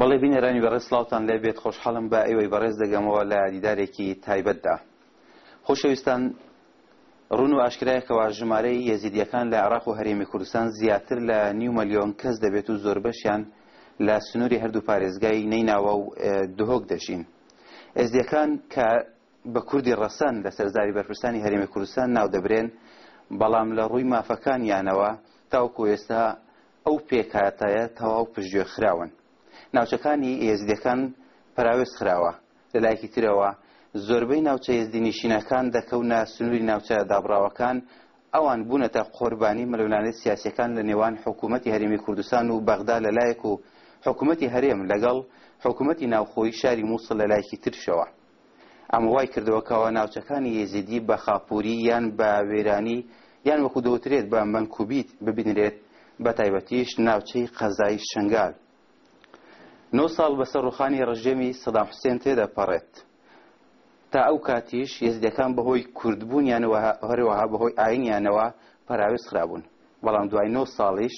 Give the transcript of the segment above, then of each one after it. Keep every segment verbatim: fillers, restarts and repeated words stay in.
بەڵێ، بینەرانی بەڕێز، سڵاوتان لێ بێت. خۆشحاڵم بە ئێوەی بەڕێز دەگەمەوە لە دیدارێکی تایبەتدا. خۆشەویستان، ڕوون و ئاشکرایەکەوە ژمارەی یەزیدیەکان لە عێراق و هەرێمی کوردستان زیاتر لە نیو مەلیۆن کەس دەبێت و زۆربەشیان لە سنووری هەردوو پارێزگای نەیناوە و، ئێ، دهۆک دەژین. ئێزدیەکان کە بە کوردی ڕەسەن لە سەرزاری بەرپرسانی هەرێمی کوردستان ناو دەبرێن، بەڵام لە ڕووی مافەکانیانەوە تاوەکو ئێستا ئەو پێکهاتەیە تەواو پشتگوێ خراون. ناوچەکانی ئێزدیەکان پەراوێز خراوە. لە لایەکی ترەوە، زۆربەی ناوچە ئێزدی نیشینەکان دەکەونە سنووری ناوچە دابڕاوەکان، ئەوان بوونەتە قۆربانی ململانێ سیاسیەکان لە نێوان حکوومەتی هەرێمی کوردستان و بەغدا لە لایەک و حکوومەتی هەرێم لەگەڵ حکوومەتی ناوخۆی شاری مووسڵ لە لایەکی ترشەوە. ئەمە وای کردەوە کەوا ناوچەکانی ئێزیدی بە خاپووری یان بە وێرانی، یان وەکو دەوترێت بە مەنکوبیت ببینرێت، بە تایبەتیش ناوچەی قەزای شنگال. نۆ ساڵ بەسەر ڕووخانی ڕژێمی سەدام حوسێن تێدەپەڕێت. تا ئەو کاتیش ئێزدیەکان بەهۆی کوردبوونیانەوە، هەروەها بەهۆی ئاینیانەوە پەراوێز خرابوون. بەڵام دوای نۆ ساڵیش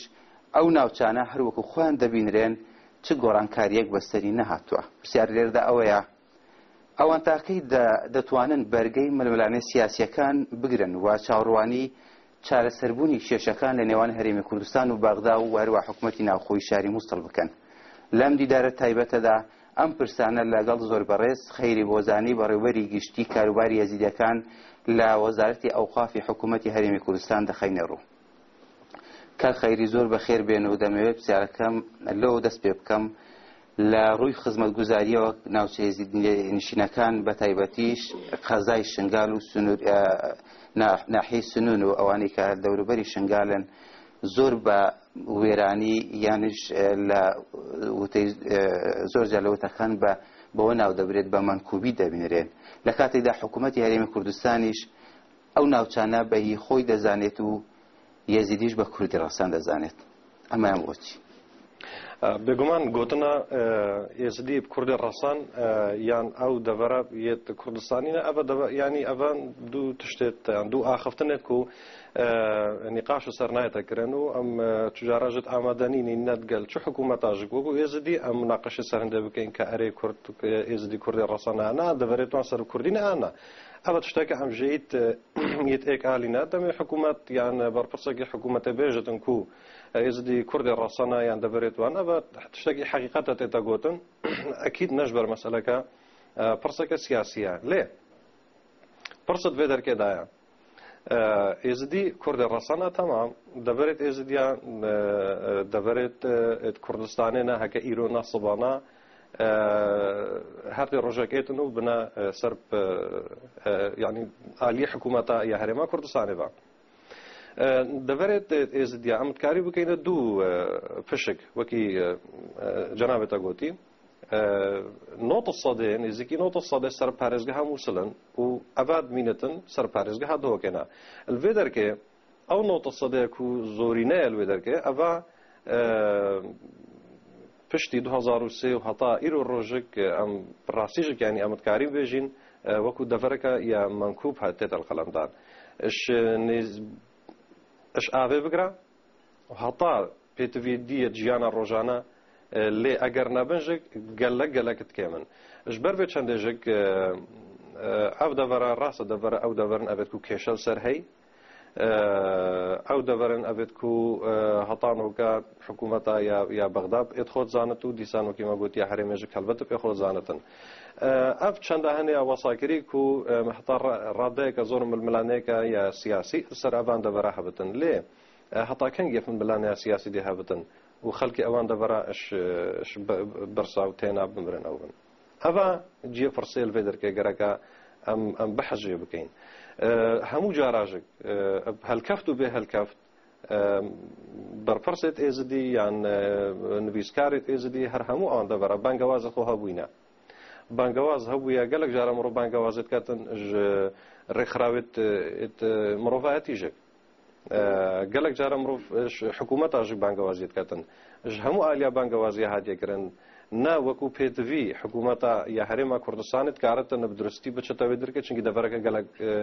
ئەو ناوچانە هەروەکو خۆیان دەبینرێن، چ گۆڕانکاریەک بەسەری نەهاتووە. پرسیار لێردا ئەوەیە، ئەوان تاکەی دە-، دەتوانن بەرگەی ململانێ سیاسیەکان بگرن و چاوەڕوانی چارەسەربوونی کێشەکان لە نێوان هەرێمی کوردستان و بەغدا و هەروە حکوومەتی ناوخۆی شاری مووسڵ بکەن؟ لەم دیدارە تایبەتەدا ئەم پرسانە لەگەڵ زۆر بەڕێز خەیری بۆزانی، بەڕێوەبەری گشتی کاروباری یەزیدیەکان لە وەزارەتی ئەوقافی حکوومەتی هەرێمی کوردستان، دەخەینە ڕوو. کاک خەیری، زۆر بەخێر بێن و دەمەوێت پرسیارەکەم لەوە دەست پێ بکەم. لە ڕووی خزمەتگوزاریەوە ناوچەی زیدنیشینەکان، بە تایبەتیش قەزای شنگال و سنوور، ئە، نا-، ناحیەی سنوون و ئەوانەی کە دەوروبەری شنگالن، زۆر بە وێرانی یانیش، ئە، لە وتەی، ئە، زۆر جار لە وتەکان بە، بەوە ناو دەبرێت بە مەنکوبی دەبینرێن. لە کاتێکدا حکوومەتی هەرێمی کوردستانیش ئەو ناوچانە بە هی خۆی دەزانێت و یەزیدیش بە کوردی ڕەسەن دەزانێت. ئەمەیان بۆچی؟ ئە، بێگومان گوتنە، ئە، ئێزدی کوردی ڕەسەن، ئە، یان ئەو دەڤەرە یەت کوردستانینە، ئەڤە دەڤە-، یعنی ئەڤە دوو تشتێت، یان دوو ئاخفتنێک و، ئە، نقاش و سەرنایەتە کرن و ئەم، ئە، چجارە ژت ئامادەنینی نەدگەل چ حکوومەتا ژک وەکو ئێزدی ئەم مناقەشی سەرندێ بکەین کە ئەرێ کورد، ئێزدی کوردی ڕەسەنە، نا، دەڤەرێتوان سەر کوردی نە، ئەنا. ئەڤە تشتەکە ئەم ژێیت، ئە، یەت ئێک ئالی نە، دەمێ حکوومەت یان بەرپرسێکی حکوومەتێ بێژتن کو ئێزدی کوردێ ڕەسەنە یان دەبرێت وان. ئەڤە تشتێکی حەقیقەتە تێتە گوتن. ئەکید نەش بەر مەسەلەکە، ئە، پرسێکە سیاسیە. لێ پرست vê derkê daye. ئە، ئێزدی کوردێ ڕەسەنە، تەمام. دەبرێت ئێزدیان، ئە، ئە، دەبرێت، ئە، ئێت کوردستانێ نە هەکە ئیرۆ نە سبانە، ئە، هەر دێ ڕۆژێک ئێتن و بنە، ئە، سەر، ئە، ئە، یعنی ئالی حکوومەتە یا هەرێما کوردستانێ بە. ئە، دەبرێت ئێزدیا ئەمتکاری بکەینە دوو، ئە، پشک، وەکی، ئە، ئە، جەنابێتە گوتی. ئە، نۆتە سەدێ، نزیکی نۆتە سەدێ سەر پارێزگە هەمووسلن و ئەڤاد مینەتن سەر پارێزگە هات دۆکێنە. الوێ دەرکێ، ئەو نۆتە سەدێک و زۆرینەیە الوێ دەرکێ، ئەڤا، ئە، پشتی دوو هەزار و سێ و هەتا ئیرۆ ڕۆژک، ئەم ڕاستیژک، یعنی ئەمتکاری بێژین، ئە، وەکو دەڤەرەکە یا مەنکوب هات تێتە قەلەمدان. ئش نێز-، ئش ئاڤێ بگرە، هەتا پێتڤی دیە ژیانە ڕۆژانە، ئە، لێ ئەگەر نەبن ژک گەلە گەلەکت کێمن. ژ بەر vê çendê ژک، ئە، ئە، ئەو دەڤەرە ڕاستە دەڤەرە، ئەو دەڤەرن ئەبێت کو کێشەل سەر هەی. ئە، ئەو دەڤەرن ئەبێت کو، ئە، هەتانۆکە حکوومەتا یا، یا بەغدا ئێت خۆت زانت و دیسان وەکی مە گوت یا هەرێمێ ژک هەلبەت پێ خۆت زانتن. ئە، ئەف چەندە هەنێ وەساکری کو، ئە، هەتا ڕا-، ڕادەیەکە زۆر ململانەیەکە یا سیاسی سەر ئەڤان دەڤەرە هەبتن. لێ ئە، هەتا کەنگ یەفن بلانەیە سیاسی دێ هەبتن و خەلکی ئەوان دەڤەرە ئەش، ئەش بە-، بەرسا و تێنا بمرن ئەو بن. ئەڤا جیە پرسێل vê derkê گەرەکە ئەم، ئەم بەحەجێ بکەین. ئە، هەموو جاراژک، ئە، هەلکەفت و بێ هەلکەفت، ئە، بەرپرسێت ئێزدی یان، ئە، نویسکارێت ئێزدی هەر هەموو ئەوان دەڤەرە بانگەوازە خۆ هەبووینە. بانگەواز هەبوویە، گەلک جارە مرۆڤ بانگەوازێت کەتن ژ ڕێکخراوێت، ئێت مرۆڤایەتی ژێک. ئە، گەلک جارە مرۆڤ ژ حکوومەتا ژێک بانگەوازیت کەتن. ژ هەموو ئالیا بانگەوازیە هاتیە کرن. نا وەکو پێتڤی حکوومەتا یا هەرێما کوردستانێت کارەتە نە بە درستی بچێتە وێ دەرکێ، چونکی دەڤەرەکە گەلک، ئە،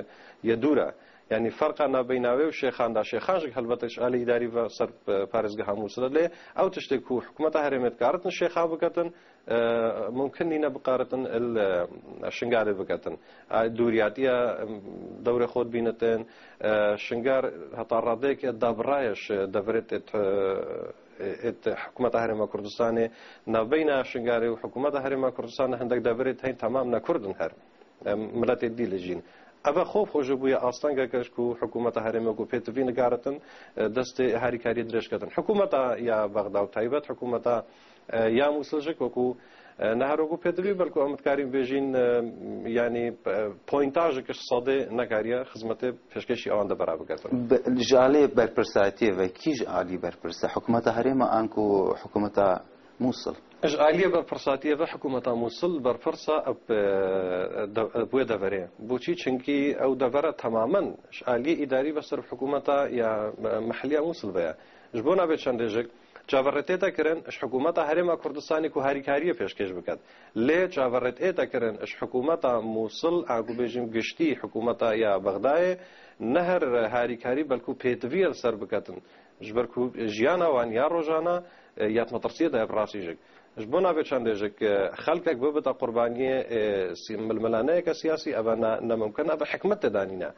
یە دوورە. Yanî ferqa navbeyna wê û Şêxan da. Şêxan jî helbet ji alî îdarî ve ser, e, parêzgeha Mûsil e. Lê ew tiştê ku hikûmeta herêmê dikaritin Şêxan biketin, e, mumkin nîne biqaritin il, e, Şingalê biketin. A, dûriyatiya, em, dewrê xwe dibînitin. E, Şingal heta radeyekê dabiraye ji deverê tê, e, ê hikûmeta Herêma Kurdistanê. Navbeyna Şingalê û hikûmeta Herêma Kurdistanê hindek deverê heyî temam ne Kurd in her. Em, miletê dî li jîn. Eve xwe xwe ji bûye astengeke ji ku hikûmeta herêmê ku pêtivî nikaritin, e, destê harîkariyê dirêj ketin. Hikûmeta ya Bexda û taybet hikûmeta, e, ya Mûsil jî wekû, e, ne her wekû pêtivî, belku em dikarîn bêjîn, e, yanî, e, poyntajek ji sedê nekariye xizmetê pêşkêşî ewan de bera biketin. Bi-, ji alê berpirsatiyê ve kî ji alî berpirs e? Hikûmeta herêma anku hikûmeta Mûsil? Ji aliyê berpirsatiyê ve hikûmeta Mûsil berpirsa eb, e, de-, eb wê deverê. Boçî? Çimkî ew devera temamen ji aliyê îdarî ve ser hikûmeta ya, e, mehliya Mûsil ve ye. Ji bo navê çendê jî çaverê tête kirin ji hikûmeta Herêma Kurdistanê ku harîkariyê pêşkêş biket. Lê çaverê tête kirin ji hikûmeta Mûsil, a ku bêjim giştî hikûmeta ya Bexdayê, ne her harîkarî belku pêtivî li ser biketin. Ji ber ku jiyana wan ya rojana, e, ya metirsiyê de ye bi rastî jî. Ji bo navê çendê jî, e, xelkek bibite qurbaniyê, e, sî-, milmilaneyeke siyasî, eve ne, ne mimkin, eve hikmet tê de nîne.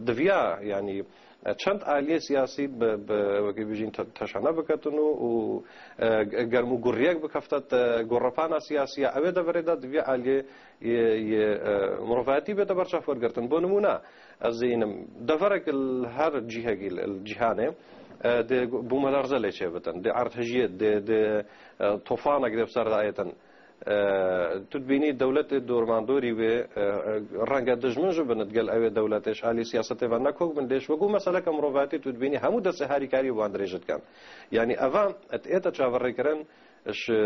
Diviya, yanî, e, çend aliyê siyasî bi, bi, wekî bijîn te-, teşane biketin û, û, e, ge-, germ û guriyek bikefte te gorepana siyasî ya ew ê deverê de, diviya aliyê yê, yê, e, mirovatî bête berçav wergirtin. Bo nimûne, ez dibînim, deverek li her cihekî li, li cîhanê, e, dê bûmelerze lê çêbitin, dê erdhejiyê, dê, dê, e, tofanek dê bi ser de ayêtin. E, tu dibînî dewletê dormandorî wê, e, e, renge dijmin jî bin digel ew ê dewletê ji alî siyasetê ve ne kok bin, lê ji wekû meseleke mirovatî tu dibînî hemû destê harîkariyê wan dirêj dikin. Yanî eva et ête çaverêkirin, ji,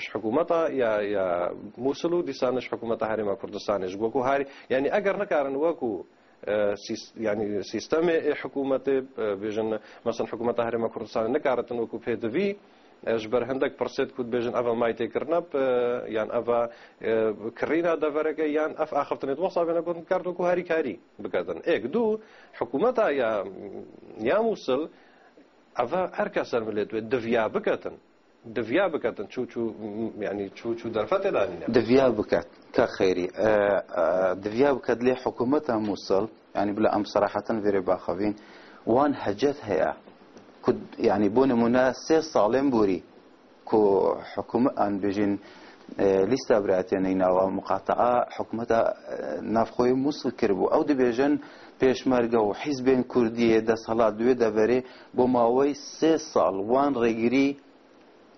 ji hikûmeta ya, ya Mûsil û dîsan ji hikûmeta Herêma Kurdistanê ji wekû harî, yanî eger nikarin wekû, e, sîs-, yanî sîstemê ê hikûmetê, e, bêjin, mesela hikûmeta Herêma Kurdistanê nikaritin wekû pêdivî, e, ji ber hindek pirsêt ku dibêjin eva maytêkirina, e, yan eva, e, kirîna devereke, yan ev axiftinê di wexta bêne gotin kar wekû harîkarî biketin. Êk, du, hikûmeta ya, ya Mûsil, eva her kes ser milê divê diviya biketin. Diviya biketin, çû, çû, m-, yanî çû, çû derfetê danîne. Diviya biket, ka xêrî. E, e, diviya biket lê hikûmeta Mûsil, yanî bila em seraheten vê rê baxivîn, wan hecet heye. Ku, yanî bo nimûne sê salên borî ku hikûme-, an bêjin, e, lîsta biratê neynawa muqataa hikûmeta, e, navxweyê Mûsil kiribû. Ew dibêjin pêşmerge û hîzbên kurdiyê desthilat di wê deverê bo mawey sê sal wan rêgirî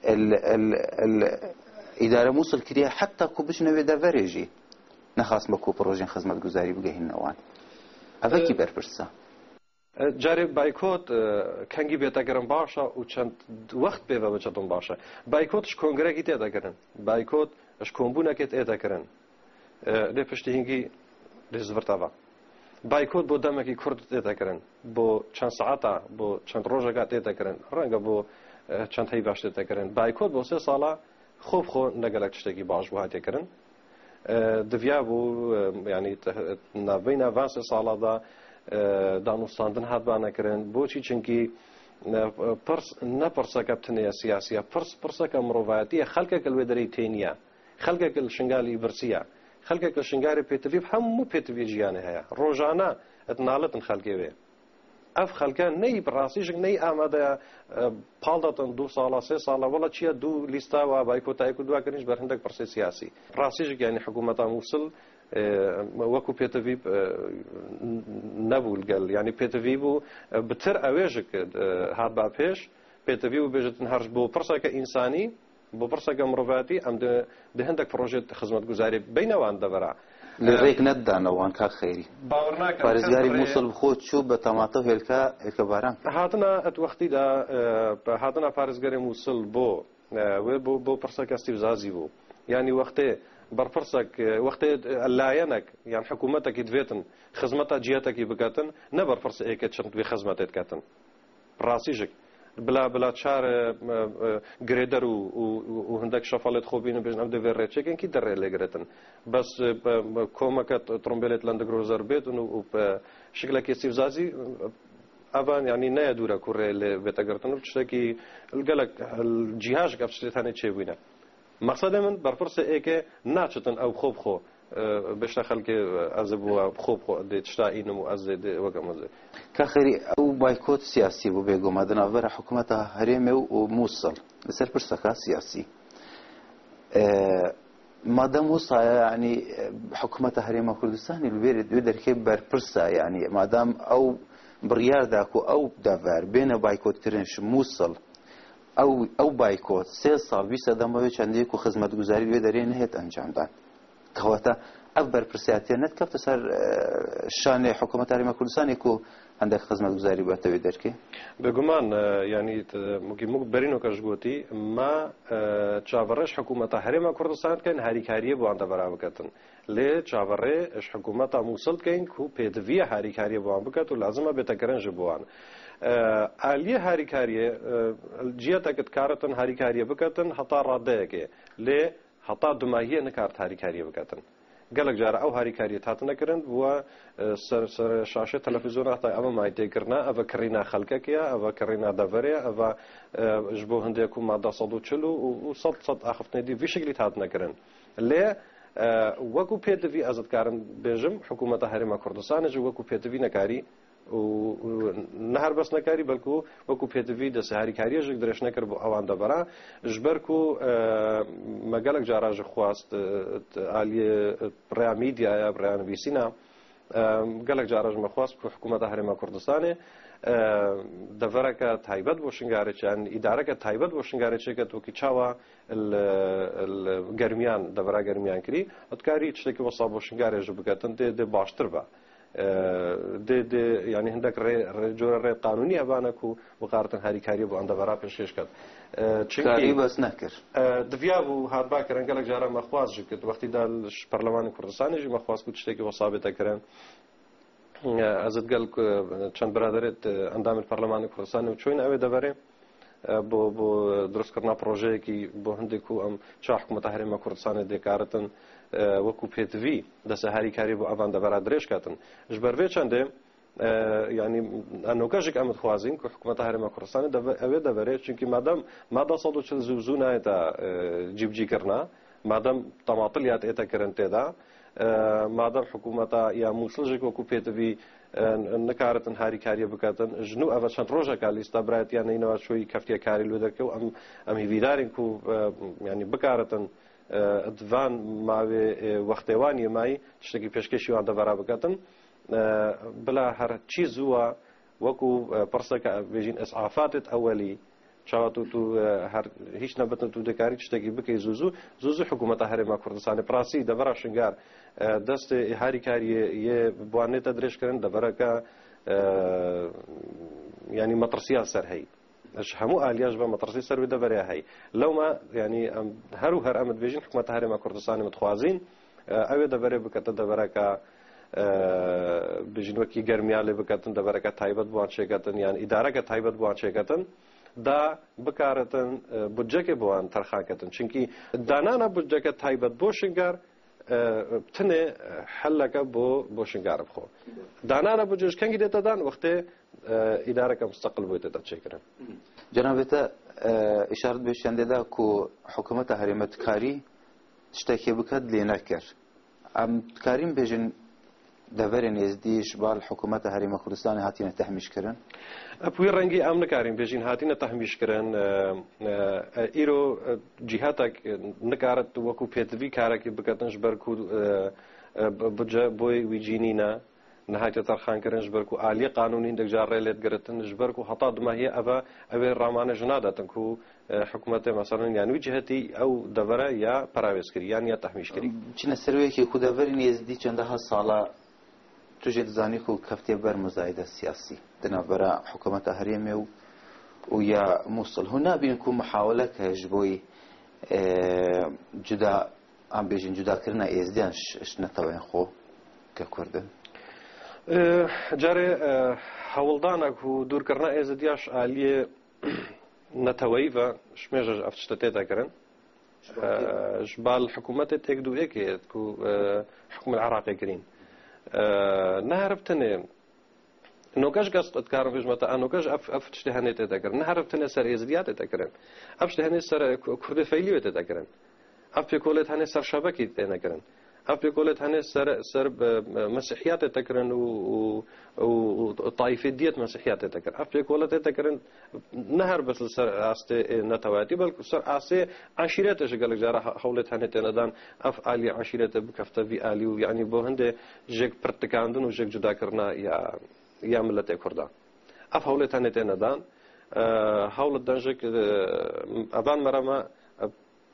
el, el, el, îdare Mûsil kiriye heta ku biçine wê deverê jî. Nexastme ku projeyên xizmetguzarî bigehînine wan. Eve kî berpirs e? E, carê baykot, e, kengî bête kirin baş e û çend wext pê ve biçe din baş e. Baykot ji kongrekî tête kirin. Baykot ji kombûnekê tête kirin. E, lê piştî hingî lê zivirta va. Baykot bo demekî kurt tête kirin. Bo çend saeta, bo çend rojeka tête kirin. Renge bo, e, çend heyvaş tête kirin. Baykot bo sê sala xwe bi xwe ne gelek tiştekî baş bû hatiye kirin. E, diviya bû, e, yanî te-, navbeyna van sê sala de, e, danûstandin hat bane kirin. Boçî? Çimkî, e, pirs, ne pirseke tinê ye siyasî ye, pirs, pirseke mirovayetî ye, xelkek li wê derê têniye. Xelkek li Şingalî birsiye. Xelkek li Şingalê pêtivî bi hemû pêtiviyê jiyanê heye. Rojane et nalitin xelkê wê. Ev xelke neyî bi rastî jî neyî amade ye, e, pal datin du sala, sê sala, wela çiye du lîsta wa baykotayê ku dua kirin ji ber hindek pirsê siyasî. Rastî jî yanî hikûmeta Mûsil, e, wekû pêtivî, e, nebû li gel. Yanî pêtivî bû, e, bitir ew ê jî, e, hat ba pêş. Pêtivî û bêjitin her ji bo pirseke însanî, bo pirseke mirovatî, em di, di hindek projê xizmetguzarî beyne wan devera. Lê, e, rêk nedane wan, kak Xeyrî. Bawer nakim, Parêzgarî Mûsil bi xwe çû bi temata hêlka, hêlkebaran kir. Hatina et wextî de, e, hatina parêzgarê Mûsil bo, e, wê bo, bo pirseke stîvzazî bû. Yanî wextê berpirsek, e, wextê, e, layenek, yan hikûmetekî divêtin xizmeta cihetekî biketin, ne berpirs êke çend wê xizmetê diketin. Rastî jî. Bila, bila çar, e, e, e, girêder û, û, û, û hindek şefalê dixwe bînin, bêjin, ev dê vê rê çêkin, kî derê lê girêtin. Bes, e, e, komeke t-, trombêlê di Land Cruiser bêtin û, û, e, şiklekî sîvzazî, e, eva, yanî, neye dûre ku rê lê bête girtin û tiştekî li gelek, li cîha jî ev tiştê tenê çêbûyne. Mexsedê min, berpirsê êkê naçitin ew xwe bi xwe, e, bêşte xelkê, e, ez ê bi we bi xwe bi xwe dê tişta înim û ez dê, dê weke min dê. Ka xêrî, ew baykot siyasî bû bêguman. Di navbera hikûmeta herêmê û, û Mûsil. Li ser pirseka siyasî. E, madem wisa ye, yanî, e, hikûmeta Herêma Kurdistanê li vê, vê derkê berpirs e, yanî, madem ew biryar da ku ew dever bêne baykotkirin ji Mûsil, ew, ew baykot sê sal, bîst sedema wê çendê ku xizmetguzarî li wê derê nehêt encamdan. Kewata ev berpirsiyatiye nedikefte ser, e, şanê hikûmeta Herêma Kurdistanê ku hindek xizmetguzarî bûyete wê derkê? Bêguman, e, yanî, t-, mugî mug berî noka ji gotî, ma, e, çaverê ji hikûmeta Herêma Kurdistanê dikin, harîkariyê bi wan devera biketin. Lê çaverê ji hikûmeta Mûsil dikeyin ku pêdiviye harîkariyê bi wan biket û lazim e bête kirin ji bo wan. E, aliyê harîkariyê, e, cihetek dikaritin harîkariyê biketin heta radeyekê. Lê heta dumahiyê nikarit harîkariyê biketin. Gelek cara ew harîkariyê hatine kirin, bûye, e, ser, ser şaşê televîzyona heta eva mayî tê kirine, eva kirîna xelkekê ye, eva kirîna deverê ye, eva, e, ji bo hindê ku madde sed û çil û, û, û sed, sed axiftinê dî vî şiklî hatine kirin. Lê, e, wekû pêdivî ez dikarim bêjim, hikûmeta Herêma Kurdistanê jî wekû pêdivî nekarî û, û ne her bes nekarî, belkû wekû pêdivî destê harîkariyê jî dirêj nekir bo ewan devera. Ji ber ku, e, me gelek cara jî xwest, e, aliyê, e, rêya medyaya, rêya nivîsîna, e, gelek cara jî me xwest ku hikûmeta Herêma Kurdistanê, e, devereke taybet bo Şingarê çê, yanî îdareke taybet bo Şingarê çêket, wekî çawa li, li Germiyan, devera Germiyan kirî, û dikarî tiştekî wesa bo Şingarê jî biketin, dê, dê baştir be. E, dê, dê, yanî hindek rê, rê, cora rê qanûnî hebane ku bikaritin harîkariyê bo endevera pêşkêş ket. E, çimkî, karî bes nekir. E, diviya bû hatba kirin, gelek cara me xwest jî kir. Wextî da li ş-, Perlemanê Kurdistanê jî me xwest ku tiştekî wesa bête kirin. E, ez digel ku çend biraderê, e, endamên Perlemanê Kurdistanê û çûyne ew ê deverê. E, bo, bo dirustkirina projeyekî bo hindê ku em çawa hikûmeta Herêma Kurdistanê dê karitin, e, wekû pêdivî destê harîkariyê bo evan devera dirêj ketin. Ji ber vê çendê, e, yanî, enoka jî em dixwazin ku hikûmeta Herêma Kurdistanê deve-, ew ê deverê, çimkî madem mada sed û çil zû zû nayête, e, cîbicîkirina, madem tematil ya tête kirin tê de, e, madem hikûmeta ya Mûsil jî wekû pêdivî, e, nikaritin harîkariyê biketin, ji nû eve çend rojeka lîsta birayetiya neynewa çûyî keftiye karî li wê derkê û em, em hîvîdar in ku, e, yanî bikaritin, e, di van mavê, e, wextê wan yê mayî tiştekî pêşkêşî wan devera biketin. E, bila her çî zû e, wekû, e, pirseke, bêjin, îs'afat ewelî, çawa tu, tu, e, her hîç nebitin tu dikarî tiştekî bikey zû zû, zû zû hikûmeta Herêma Kurdistanê, bi rastî devera Şingar, e, destê harîkariyê yê bi wan nête dirêjkirin, devereke, e, yanî metirsiya ser heyî. Ji hemû aliya ji ber metirsî ser wê deverê heyî. Lewma, yanî em her û her em dibêjin hikûmeta Herêma Kurdistanê em dixwazin, e, ew ê deverê bikete devereke, e, bêjin wekî Germiyalê biketin, devereke taybet bi wan çêketin, yan îdareke taybet bi wan çêketin, da bikaritin, e, budcekê bi wan terxan ketin. Çimkî danana budceke taybet bo Şingar, e, tenê, e, helleke bo, bo Şingar bi xwe. Danana budce ji kengî dête dan, wextê, e, îdareke musteqil bo tête çêkirin. Cenabê te, e, îşaret bi çendê da ku hikûmeta herême dikarî tiştekê biket lê nekir. Em dikarin bêjin deverên êzdî ji bal hikûmeta Herêma Kurdistanê hatine tehmîşkirin? Bi wî rengî em nikarin bêjin hatine tehmîşkirin. E, e, e, îro, e, cîhetek, e, nikarit wekû pêtivî karekî biketin ji ber ku, e, e, bi-, budce boy wî cî nîne. Nehatiye terxankirin ji ber ku aliyê qanûnî hindek car rê lê digiritin, ji ber ku heta dumahiyê eve, ew ê ramane ji nadetin ku, e, hikûmetê, meselen, yan wî cihetî ew devere ya perawêz kirî, yan ya tehmîş kirî. Çine ser wê yekê ku deverên êzdî çendeha sala tu jê dizanî ku keftiye ber muzayede siyasî di navbera hikûmeta herêmê û, û ya Mûsil. Hûn nabînin ku muhawelek heye ji bo, e, cuda, em bêjin, cudakirina êzdiyan ji, ji netewên xwe ke kurd in? E, carê, e, hewldana ku dûrkirina êzidiya ji aliyê neteweyî ve ji mêje ji ev tişte tê de kirin. Ji bar kê? E, ji bar hikûmetê têk du êkê ku, e, hikûmê Iraqê kirîn. E, ne herif tenê, noke ji kes dikarim vêjime te, a noke ji ev, ev tiştê henê tê de kirin. Ne herif tenê ser Êzidiya tê de kirin. Ev tiştê henê ser, e, Ku-, Kurdê Feylî wê tê de kirin. Ev pêkolê tenê ser şebekî têne kirin. Ev pêkolê tenê ser, ser, e, e, Mesîhiyatê te kirin û, û, û, û taîfê diyet Mesîhiyatê te kirin. Ev pêkolê tê te kirin ne her bes li ser astê, e, neteweyatî, belku ser astê eşîretê ji gelek cara he-, hewlê tenê têne dan ev aliyê eşîretê bikefte vî alî û, yanî bo hindê jêk pirtikandin û jêk cudakirina ya, ya miletê Kurda. Ev hewlê tenê têne dan. E, hewl dan jêk, e, evan mereme, e,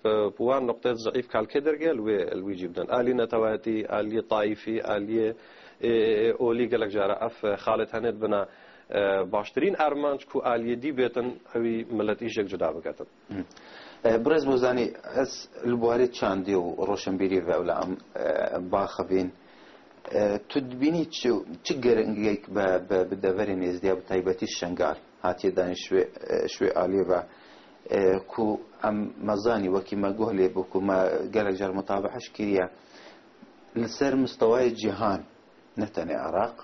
bi wan noqteyê zeyîf kalkê derge li wê, li wî cî bidin. Alî neteweyatî, aliyê taîfî, aliyê, ê, ê, olî gelek cara ev, e, xalê tenê dibina, e, baştirîn armanc ku aliyê dî bêtin, ewî miletî jêk cuda biketin. Hı. E, Birêz Bozanî, ez li warê çandî û roşenbîrî ve wila em, e, baxivîn. E, tu dibînî çi, çi giringiyek bi, bi, bi deverên Êzdiya bi taybetî Şengal hatiye danî ji wê, e, ji wê aliyê ve, e, ku em mezanî wekî me guh lê bû, ku me gelek car mutabeheş kiriye. Li ser mistewayê cîhan, ne tenê Iraq,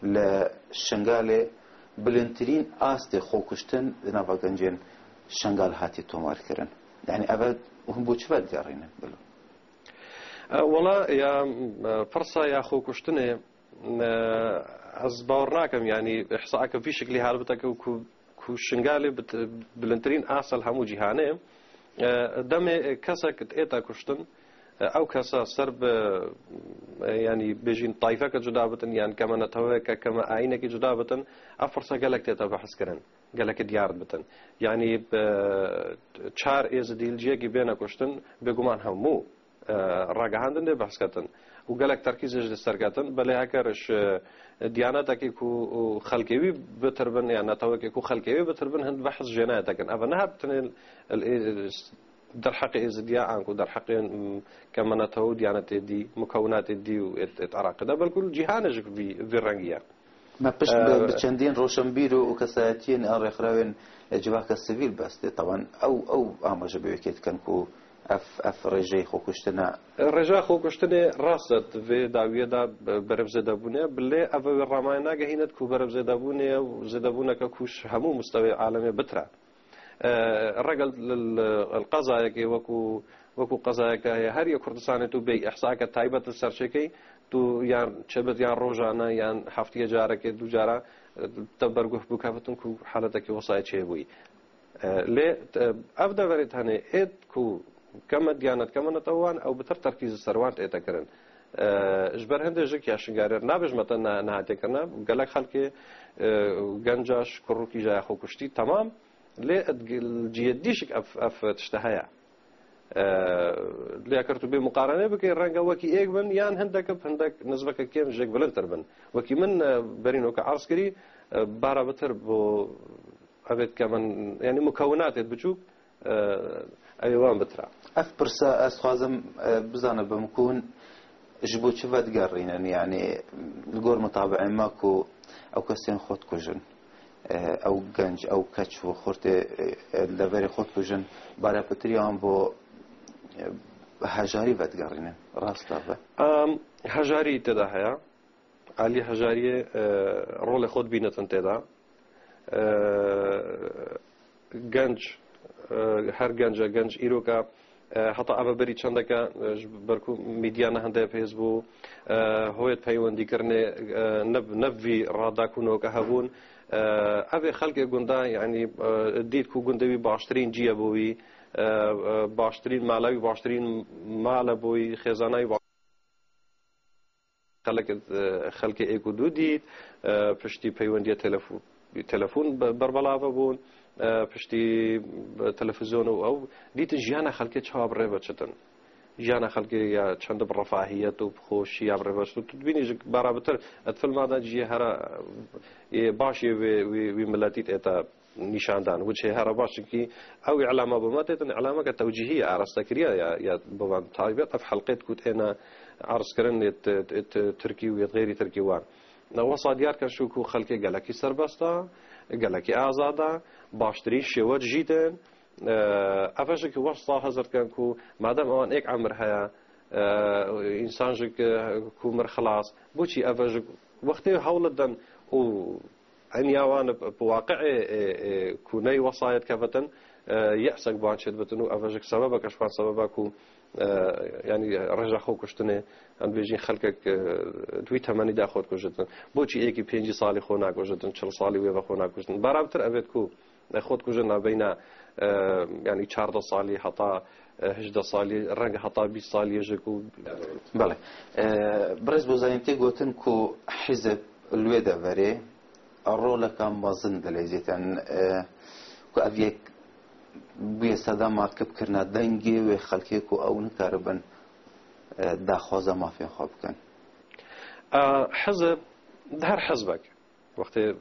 li Şengalê bilindtirîn astê xwekuştin di nava gencên Şengal hatî tomarkirin. Yanî ev hûn bo çi vedigerînin? Bilo. E, wela ya, e, pirsa ya xwekuştinê, e, ez bawer nakim, yanî îhsaeke vî şiklî helbite ku, ku, ku Şingalê bi t-, bilindtirîn ast li hemû cîhanê, e, demê kesek êta kuştin, e, ew kesa ser bi, e, yanî bêjîn tayfeke cuda bitin, yan keme neteweyeke, keme ayînekî cuda bitin, ev pirsa gelek tête behs kirin, gelekî diyar bitin. Yanî, e, çar êzidî li ciyekî bêne kuştin, bêguman hemû e, ragihandin dê behs ketin. Û gelek terkîzê ji li ser ketin. Belê heker ji diyanetekî ku xelkê wî bitir bin, yan netewekê ku xelkê wî bitir bin, hind behs jê nayê tekin. Ev ne hep tenê derheqê Êzidiya an ku derheqê, m, keme netewe û diyanetê dî, mukewinatê dî û êt, êt Iraqê de, belkû li cîhanê jî vî, vî rengî ye. Me pişt bi, Ev bi çendîn roşenbîr û, û kesayetiyên an rêxrawên civaka sivîl bestê. Taban ew, ew amaje bi wê kê dikin ku ev, ev rêjeyê xwekuştine. Rêjeya xwekuştinê rast e, di vê dawiyê de berevzêde bûne, bi lê ev wê ramayê nagehîne ku berevzêde bûne û zêdebûneke ku ji hemû mistewê alemê bitire. E, regel l-, l-, qezayekê wekû, wekû qezayeke heye her yê Kurdistanê tu bêyî îhsaeke taybet li ser çêkey, tu yan çebit yan rojane yan heftiye carekê du cara, e, te berguh bikefitin ku haletekî wesayê çêbûyî. E, lê, e, ev deverê tenê êt ku keme diyanet, keme netewan, ew bitir terkîz li ser wan tête kirin. E, ji ber hindê jik ya şingarêr nabêjme te ne-, nehatiye kirine, gelek xelkê, e, genca ji kurrûkî jaya xwe kuştî, temam. Lê li cihê dî jî ev, ev tişte heye. E, lê eger tu bê muqarene bikî, renge wekî êk bin, yan hindek, hindek nizveke kêm jêk bilindtir bin. Wekî min, e, berî noke arz kirî, e, bara bitir bo evê dike min, yanî mukewinatê biçûk, e, evê wan bitira. Ev pirsa ez dixwazim, e, bizanim, bi min ku hûn ji bo çi vedigerînin? Yanî li gor mutabeên me ku ew kesên xwe dikujin, e, ew genc, ew keç û xurtê, e, li deverê xwe dikujin, barê pitirî wan bo, e, hejarî vedigerînin. Rast e ve? Em, hejarî tê de heye. Alî hejariyê, e, rolê xwe dibînitin tê de. E, genc, e, her genc e, genc îroka, e, heta eve berî çendeke, e, ji ber ku mîdya ne hindê hêz bû, e, hoyêt peywendîkirinê, e, ne, ne vî rada ku noke hebûn. E, evê xelkê gunda, yanî, e, dît ku gundê wî baştirîn cî ye bo wî, e, e, baştirîn mala wî, baştirîn mal e bo wî, xêzana wî. Xelek, e, xelkê êk û du dît, e, piştî peywendiya telefû-, telefon be-, berbelave bûn, e, piştî, e, televîzyon û ew dîtin jiyana xelkê çawa bi rê ve çitin. Jiyana xelkê ya çend bi refahiyet û bi xweşî ya bi rê ve çitin. Tu dibînî ji barabitir, et filma de cihê hera, e, baş yê wê, wê, wê miletî tête nîşandan. Wê çê here baş, çimkî ew îlama bo me têtin, îlameke tewcîhî ye, arastekirî ye ya, ya bo van taybet, ev helqêt ku têne erzkirin yê t-, t-, t-, tirkî û yê xeyrî tirkî wan. Wesa diyar kir şû ku xelkê gelekî serbest e, Gelekî azad e, baştirîn şêwet jî din. E, Ev jî ki wesa hezir dikin ku madem ewan êk emir heye, e, însan jî ki, ku mir xilas, boçî ev jî wextê hewl didin û eniya wan bi, bi waqi'ê, e, e, ku ney wesayet kevitin, e, ye'sek ban çêdibitin û ev jî sebebek ji wan sebeba ku, e, yanî reja xwe kuştinê, em dibêjin xelkek, e, di wî temenî de xwe dikujitin. Boçî êkî pêncî salî xwe nakujitin, çil salî wê ve xwe nakujitin? Bera bitir evêt ku, e, xwe dikujin nabeyna, e, yanî çardeh salî heta, e, hejdeh salî, reng heta bîst salî jî ku. Belê. E, Birêz Bozanî tê gotin ku hizb li wê deverê roleka mezin dileyzêtin, e, ku ev yek bûye sedema kipkirina dengê wê xelkê ku ew nikaribin, e, daxwaza mafên xwe bikin. E, hizb, her hizbek, wextê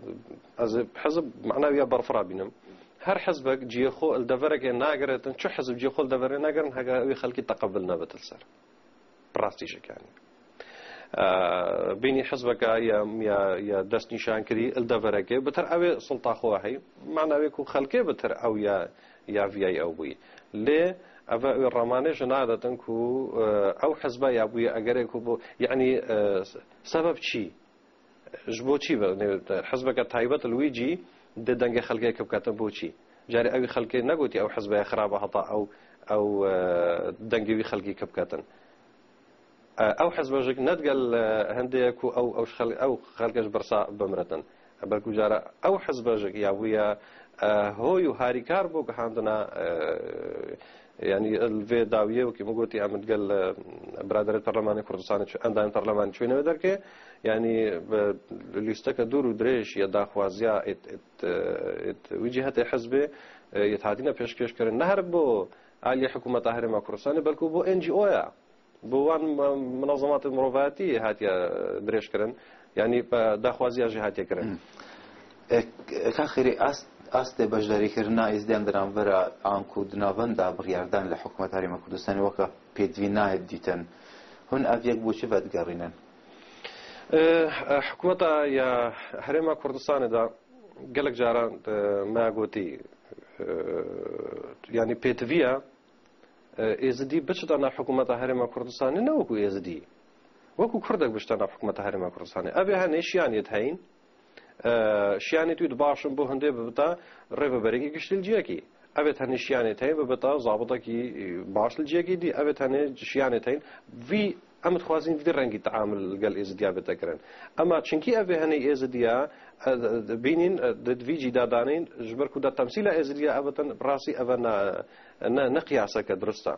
ez hizb manawiya berfira bînim, her hizbek cihê xwe li deverekê nagiretin, çi hizb cihê xwe li deverê nagirin, heke wê xelkî teqebil nebit li ser. Bi rastî jî, yanî. Eee, bînî hizbeka ya, ya, ya destnîşankirî li deverekê, bitir ew ê sulta xwe heyî, mana wê ku xelkê bitir ew ya, ya viyayî ew bûyî. Lê ev ê ramanê ji nadetin ku, eee, ew hizba ya bûye egerê ku bû, yanî, eee, sebeb çi? Ji bo çi be? Ne, hizbeke taybet li wî cî dê dengê xelkê kibketin bo çi? Carê ew xelkê negotî ew hizbe ye xirab e heta ew, ew, e, dengê wî xelkî kibketin. E, ew hizbe jî ne digel, e, hindê ye ku ew, ew xel-, ew xelke ji birsa bimiritin. Belkû cara ew hizbe jî ya bûye, e, hoy û harîkar bo gihandina, e, Yanî, li vê dawiyê, wekî min gotî, em digel, e, biraderê Perlemanê Kurdistanê çi-, endamên Perlemanê çûyîne wê derkê, yanî, bi lîsteke dûr û dirêj ya daxwaziya êt, êt, e, êt wî cîhetê hizbê, e, yêt hatîne pêşkêş kirin. Ne her bo aliyê hikûmeta Herêma Kurdistanê, belkû bo N G O ya, bo wan, e, munazematê mirovatiyê hatiye dirêj kirin. Yanî, e, daxwaziya jî hatiye kirin. Hmm. E, ka xêrê ast, astê beşdarîkirina Êzidiyan di navbera anku di navenda biryardan li Hikûmeta Herêma Kurdistanê weke pêdivî nayê dîtin. Hûn ev yek bo çi vedigerînin? E, e, hikûmeta ya Herêma Kurdistanê de gelek caran, e, me gotî, e, yanî pêdiviya, e, Êzidî biçite nav hikûmeta Herêma Kurdistanê ne wekû Êzidî. Wekû Kurdek biçite nav hikûmeta Herêma Kurdistanê. Ev ê hene şiyanê heyîn, e, şiyanê tu di baş in bo hindê bibite rêveberekî giştî li ciyekî. Ev ê tenê şiyanê heyîn bibite zabitekî, e, baş li ciyekî dî. Ev ê tenê şiyanê heyîn. Vî, em dixwazin vî rengî teamul li gel Êzidiya bête kirin. Ema çinkî ev ê hene Êzidiya, e, bînîn, e, di vî cî de danîn, ji ber ku de temsîla Êzidiya ev bitin, bi rastî ev ne, ne, ne qiyaseke dirust e.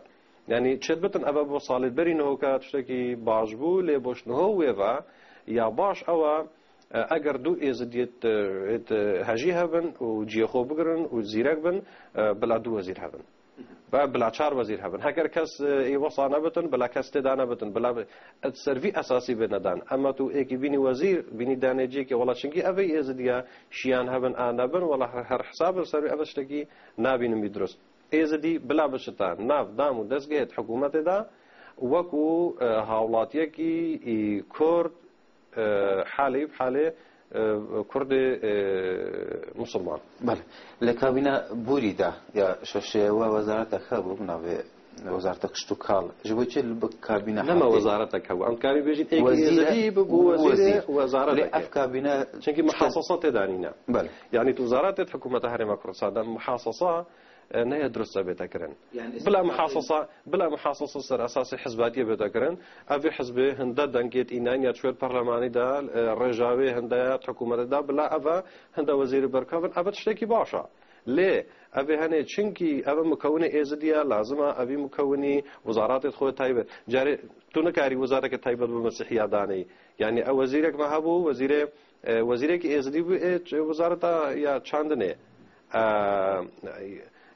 Yanî çêdibitin ev bo salê berî nihoka tiştekî baş bû, lê bo ji niho wê ve ya baş ew e, e, eger du Êzidiyêt, e, êt, e, hejî hebin û cihê xwe bigirin û zîrek bin, e, bila du wezîr hebin. Ve bila çar wezîr hebin. Heger kes, e, ê wesa nebitin, bila kes tê de nebitin, bila bi-, et ser vî esasî bê nedan. Ema tu êkî bînî wezîr, bînî danê cihekê, wela çinkî ev ê Êzidiya şiyan hebin, a nebin, wela her, her hesab ser vî ev tiştekî nabînim bî dirust. Êzidî bila biçite nav dam û destgehê di hikûmetê de wekû, e, hawlatiyekî, e, Kurd, e, halê bi halê, e, Kurdê, e, Musulman. Belê. Li kabîna Borî de ya şeşê we wezaretek hebû, bi navê Wezareta Kişt û Kal. Ji bo çi li bi kabîna Nema heftê wezaretek hebû. Em dikarî bêjin êkî Wezîre Êzidî bibû wezîrê wezîr. Lê wezaretekê. Ev kabîne Çimkî işte muhasasatê danîne. Belê. Yanî tu wezaretê di hikûmeta Herêma Kurdistan de muhasasa, e, neye dirust e bête kirin. Yani Bila esas muhasasa, bila muhasasa ser esasê hizbatiyê bête kirin. Ev ê hizbê hinde dengêt înen ya çûyêt perlemanî de, e, rêjawê hinde ya hikûmetê de, bila ev e hinde wezîrî berkevin, ev tiştekî baş e. Lê ev ê hene çinkî ev e mukewinê Êzidiya, lazim e ev ê mukewinî wezaretê xwe taybet. Carê tu nikarî wezareteke taybet bi Mesîhiya daneyî. Yani ew wezîrek me hebû, wezîrê, e, wezîrekî Êzidî bû, ê, ç-, wezareta ya çandinê. E,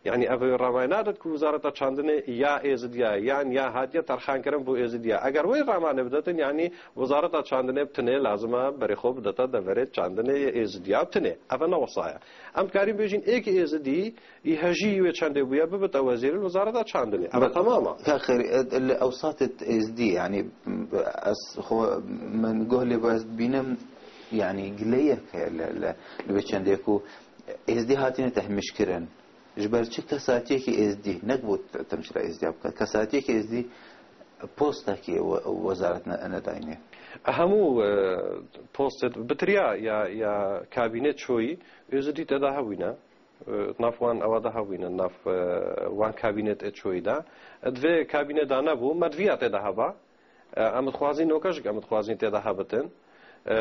yani ev ramayê nadet ku wezareta çandinê ya Êzidiya, yan ya hatiye terxankirin bo Êzidiya. Eger wê ramanê bidetin, yani wezareta çandinê bi tinê lazim e berê xwe bidete deverê çandinê yê Êzidiya bi tinê. Ev ne wesaya. Em dikarîn bêjin êkî Êzidî, î hejî wê çendê bûye bibite wezîrê li wezareta çandinê. Ev Be-, temam e. Ka xêr, e, li ewsatê Êzdî, yani, ez xwe, min goh lê ez dibînim, yanî gileyek heye li, li, li vê çendê ku êzdî hatine tehmîşkirin. Ji ber çi kesatiyekî êzdî, ne ku temsîla êzdiya bikin, kesatiyekî êzdî postekî we-, wezaret ne-, nedayne. Hemû, e, postê bitiriya ya, ya kabînet çoyî, êzidî tê de hebûne. E, nav wan ewa de hebûne, nav, e, wan kabînetê çoyî de. E, di vê kabînê de nebû, me diviya tê de heba. E, em dixwazin noke jik, em dixwazin tê de hebitin. E,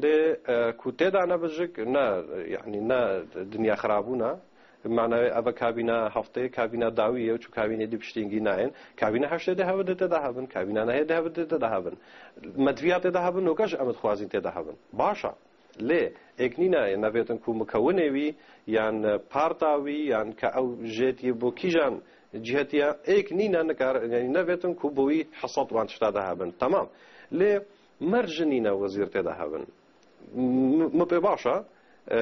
lê, e, ku tê de nebe jik, ne, yanî ne dinya xirabûna. Manayê eve kabîna heftê, kabîna dawî ye, çû kabînê dî piştî hingî nayên. Kabîna heştê de hebin, de tê de hebin. Kabîna nehê de hebin, de tê de hebin. Me diviya tê de hebin, noke jî em dixwazin tê de hebin. Baş e. Lê êk nîne, navêtin ku mukewinê wî, yan parta wî, yan ke ew jêtiyê bo kîjan cihetiya, êk nîne nikar, yanî navêtin ku bo wî hesab wan tişta de hebin. Temam. Lê merc jî nîne wezîr tê de hebin. M-, mi pê baş e, e,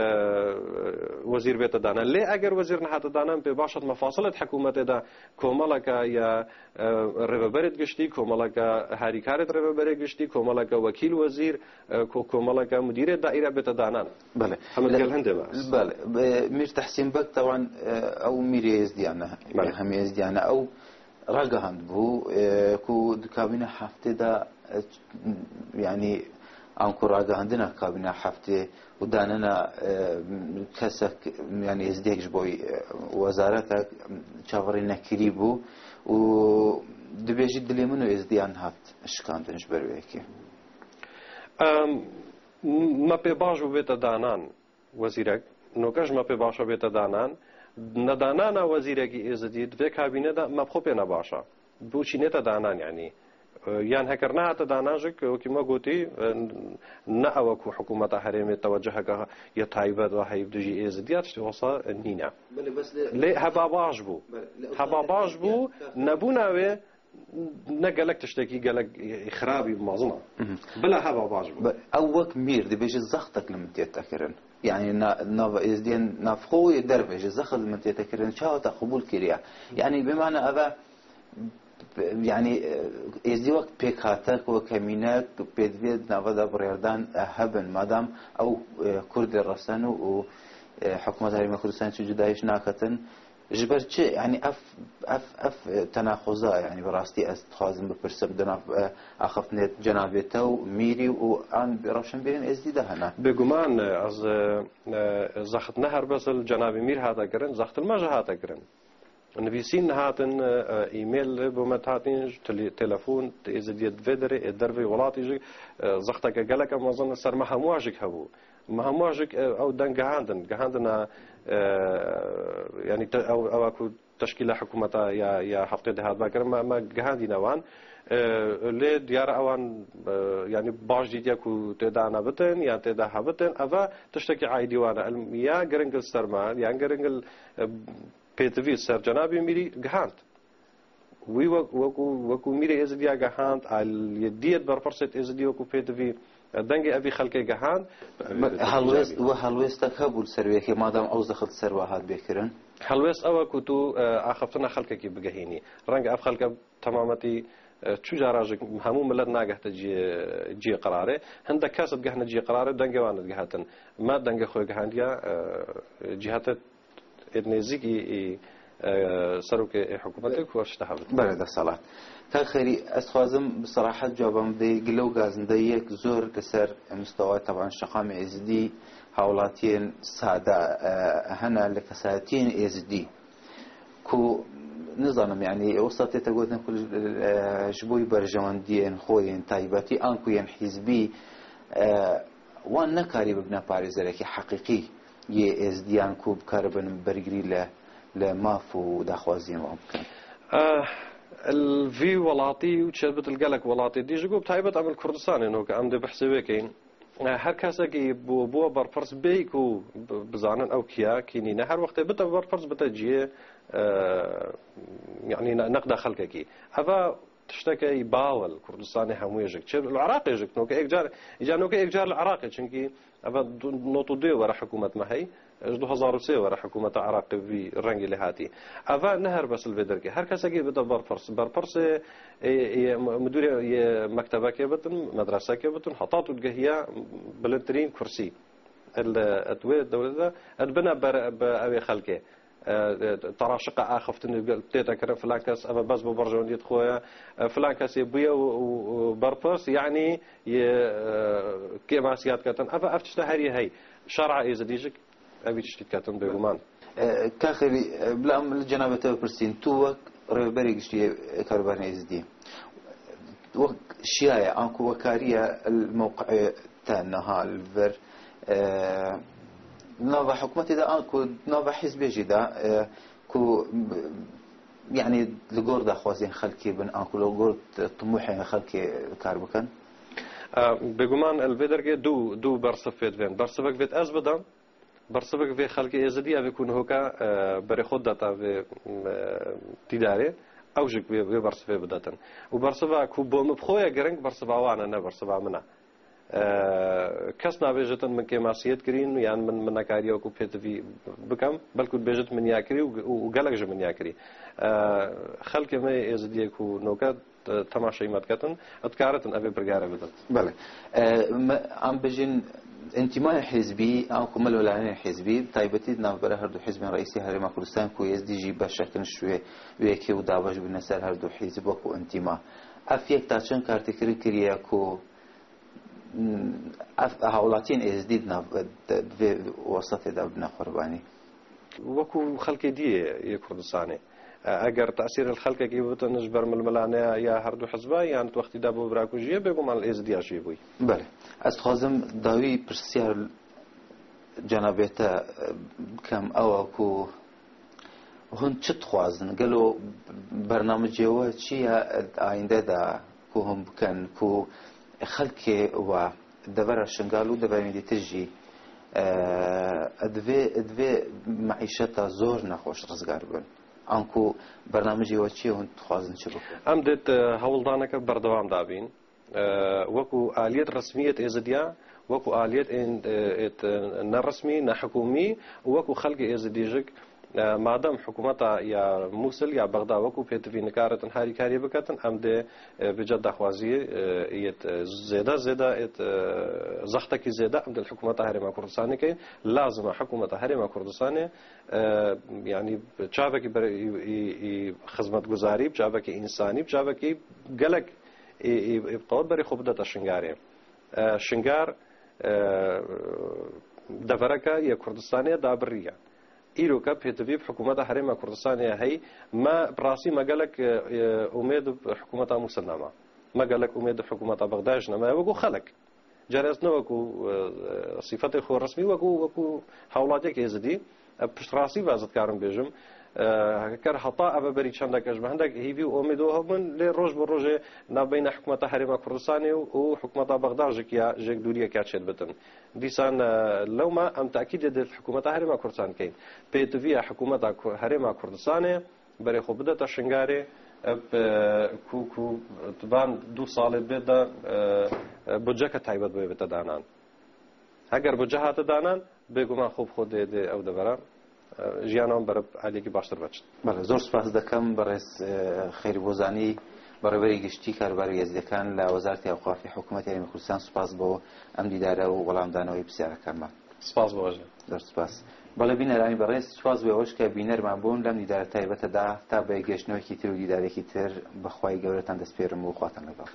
wezîr bête dane. Lê eger wezîr nehate dane, mi pê baş e, di mefasilê di hikûmetê de komeleke ya, e, rêveberê giştî, komeleke harîkarê di rêveberê giştî, komeleke wekîl wezîr, e, ko-, komeleke mudîrê daîre bête danan. Belê. Heme Le-, gel hindê bas. Belê. Be-, Mîr Tehsîn Beg tawan, e, ew mîrê êzdiyan e. Belê. Hemî êzdiyan e. Ew ragihandibû, e, ku di kabîna heftê de, e, yanî anku ragihandina kabîna heftê û danena, e, kesek, yanî êzdiyek ji bo, e, wezaretek çaverê nekirî bû û dibêjî dilê min û êzdiyan hat şikandin ji ber wê yekê. Em, me pê baş bû bête danan. Wezîrek, noke ji me pê baş e bête danan. Nedanana wezîrekî êzidî di vê kabîne de me bi xwe pê ne baş e. Bo çî nête danan, yanî, e, yan heker nehate danan jik, wekî me gotî, e, ne ew e ku hikûmeta herêmê teweceheke ya taybet ve heyv dijî êzidiya, tiştê wisa nîne. Belê, bes lê Lê heba baş bû. Belê, lê Heba baş bû, ya, ya. Nebûna wê ne gelek tiştekî gelek xirabî mezin e. Mhm. Bila heba baş bû. Be-, ew wek mîr dibêje zextek li min tête kirin. Yani na-, nav êzdiyên navxwe yê derve jî zexet li min tête kirin. Çawa te qebûl kiriye? Yani bimane eve, yani, e, êzdî wek pêkhatek, wek kemînek, pêdivê di nava de biryardan, e, hebin. Madam ew, e, Kurdê resen û, û, e, hikûmeta Herêma Kurdistanê çi cudayî ji naketin, Ji ber çi? Yani ev, ev, ev, e, tenaxuza, yani bi rastî ez dixwazim bipirsim, di nav, e, axiftinê cenabê te û mîrî û an rewşenbîrên êzdî de hene? Bêguman, e, ez, e, e, zexit ne her bes li cenabê mîr hate kirin, zexit li me jî hate kirin. Nivîsîn hatin, e, e, e-mail bo me hatin, ji tele-, telefon, êzidiyê di vê derê, ê dervê welatî jî, e, zexteke geleke mezin ser me hemû jî hebû. Me hemû jî, e, ew deng gihandin, gihandina, e, yanî te-, ew, ew ku teşkîla hikûmeta ya, ya heftê de hat vekirin, me, me gihandîne wan. E, lê diyar e ewan, e, yanî baş dîtiye ku tê de nebitin, yan tê de hebitin, eve tiştekî aîdî wan e. El-, ya giring li ser me, yan giring li, e, pêtivî ser cenabê mîrî gihand. Wî wek-, wekû, wekû mîrê êzidiya gehand, aliyê diyet berpirsê êzidî wekû pêtivî, e, dengê evî xelkê gehand. Me, helwêst, we helwêstek hebû li ser wê yekê, madam ew zexit ser we hat bêkirin? Helwêst ew e ku tu, e, axiftina xelkekî bigehînî. Renge ev xelke temametî, e, çu cara jî hemû milet nagehte ciyê, ciyê qirarê. Hindek kes digehne ciyê qirarê, dengê wan digehetin. Me dengê xwe gihandiye, e, cihete ê nêzîkî, ê, e, serokê ê hikûmetê ku ev tişta hebit. Belê, desthilat. Kak Xêrî, ez dixwazim bi serahet cewaba min bidê, gile û gazindeyek zor li ser mistewa teban şeqamê êzidî, hawlatiyên sade, e, hene li kesayetiyên êzidî ku nizanim, yani, wisa tête gotin ku, e, ji bo berjewendiyên xwe yên taybetî an ku yên hîzbî, e, wan nekarî bibine parêzerekî heqîqî yê êzdiyan ku bikaribin bergirî li, li maf û daxwaziyên wan bikin. Eh, li vî welatî û çêbit li gelek welatê dî ji ku bi taybet em li Kurdistanê noke em dê behsê wê keyin. Eh, her kesekî bû, bû berpirs bêyî ku bi-, bizanin ew kiya, kî nîne. Her wextê bite berpirs, bite ciyê, eh, yanî ne-, neqda xelkekî. Eva tişteke î bawel Kurdistanê hemûyê jik. Çi li Iraqê jik noke êk car, îca noke êk car li Iraqê, çimkî eve du-, not û duyê were hikûmet me hey, Ji du hezar û sê were hikûmeta Iraqê bi vî rengê lê hatî. Eva ne her bes li vê derkê. Her kesekî bide berpirs. Berpirsê, ê, ê, mudûrê yê mektebekê bitin, medresekê bitin, heta tu digehiya bilindtirîn kursî. El, et wê dewlete, et bine ber, be ew ê xelkê. E, e, teraşiqa axiftin tête kirin, filan kes eve bes bo berjewendiyê xwe ye. E, filan kesê bûye û, û, û berpirs, yanî yê, e, kêmasiya diketin. Eve, ev tişte herî hey. Şer'a êzidî jî evî tiştî diketin bêguman. E, Kaxêvî, e, bila em li cenabê te bipirsîn, tu wek rêveberê giştî yê Karûbarên Êzidî, wek şiyaye, anku wekariye li mewqeyê te niha li vir, e, nava hikûmetê de, anku nava hizbê jî de, e, ku, yanî li gor daxwazên xelkê bin, anku li gor timûhên xelkê kar bikin? E, bêguman li vê dergê du, du bersiv pê divên. Bersivek vêt ez bidim, bersivek vê xelkê êzidî, evê ku nihoka, e, berê xwe didata vê, e, dîdarê, ew jî vê, vê bersivê bidetin. Û bersiva ku bo min bi xwe ye giring, bersiva wan e, ne bersiva min e. E, kes nabêjitin min kêmasiyet kirîn, yan min, min nekariye wekû pêtivî bikem, belkû dibêjit min ya kirî û, û, û gelek ji min ya kirî. E, xelkê me yê êzidiyê ku noke, e, temaşeyî me diketin, dikaritin evê birgare bidin. Belê. E, me, em bijin, întîmayê hizbî, an ku milwelayanên hizbî, bi taybetî di navbera her du hizbên reîsî Herêma Kurdistan ku êzidî jî beşek in ji wê, wê yekê û dabeş bûne ser her du hizb wekû întîma. Ev yek ta çend kartêkirin kiriye ku Ev hawlatiyên êzdî di nav, di, di vê wesatê de bine qurbanî. Wekû xelkê diyê yê Kurdistanê. E, eger tesîr li xelkekî bitin ji ber milmilaneya ya her du hizba, yan di wextî de bo birakujiyê, bêguman li êzdiya jî bûy. Belê. Ez dixwazim dawî pirsyar cenabê te, e, bikem, ew e ku hûn çi dixwazin? Gelo bernamecê we çi ye di ayînde de ku hûn bikin, ku xelkê we devera Şingal û deverên dîtir jî, e, divê, divê meîşeta zor nexweş rizgar bin? Anku bernamecê we çi ye, hûn dixwazin çi bikin? Em dê, e, hewldaneke berdewam dabîn. E, wekû aliyet resmiyet êzidiya, wekû aliyet ên, e, êt, e, ne resmî, ne hikûmî û wekû xelkê êzidî jî, e, madem hikûmeta ya Mûsil ya Bexda wekû pêtivî nikaritin harîkariyê biketin, em dê, e, bi ced daxwaziyê, e, yêt, e, zêde, zêde êt, e, zextekî zêde em dê li hikûmeta Herêma Kurdistanê keyin. Lazim e hikûmeta Herêma Kurdistanê, e, yanî çavekî ber-, î, î, î xizmetguzarî, çavekî însanî, çavekî gelek ê, ê, ê bi qewet berê xwe bidete Şingarê. E, Şingar, e, devereke yê Kurdistanê ye, dabiriye. Îroke pêtivî bi hikûmeta Herêma Kurdistanê ye hey, me bi rastî me gelek, e, e, umêd bi hikûmeta Mûsil nema. Me gelek umêd bi hikûmeta Bexdayê jî nema. Wekû xelek. Carê ez ne wekû, e, e, sîfetê xwe resmî, wekû, wekû hewlatiyek êzidî, e, piştrastî ve ez dikarim bêjim. E, heger heta eve berî çendek ez ji me hindek hîvî û omêd û hev bûn, lê roj bi rojê navbeyna hikûmeta Herêma Kurdistanê û, û hikûmeta Bexda jî ya, jêk dûriyek ya çêdibitin. Dîsan, e, lewma em tekîdê dê hikûmeta Herêma Kurdistan keyin. Pêtiviya hikûmeta Ku-, Herêma Kurdistanê berê xwe bidete Şingarê, ev, e, ku, ku di van du salê bê de, e, e, budceke taybet bê bête danan. Heger budce hate danan, bêguman xwe bi xwe dê, dê ew devera, e, jiyana wan berib aliyekî baştir veçin. Belê, zor spas dekem berêz, e, Xêrî Bozanî, berêberî giştî karûbarê êzidî lê Wezareta Ewqafê Hikûmeta Herêma Kurdistan, spas bo em dîdare û welamdana wê pisyareke me. Spas bo hejî. Zor spas. Belê bîneranî berêz, spas bo ew ke bîner me bûn, lem dîdara taybete da, ta bi gehiştinekî tir û dîdarekî tir, bi Xwedê geuretan dest pêrim û xwatan lêgel.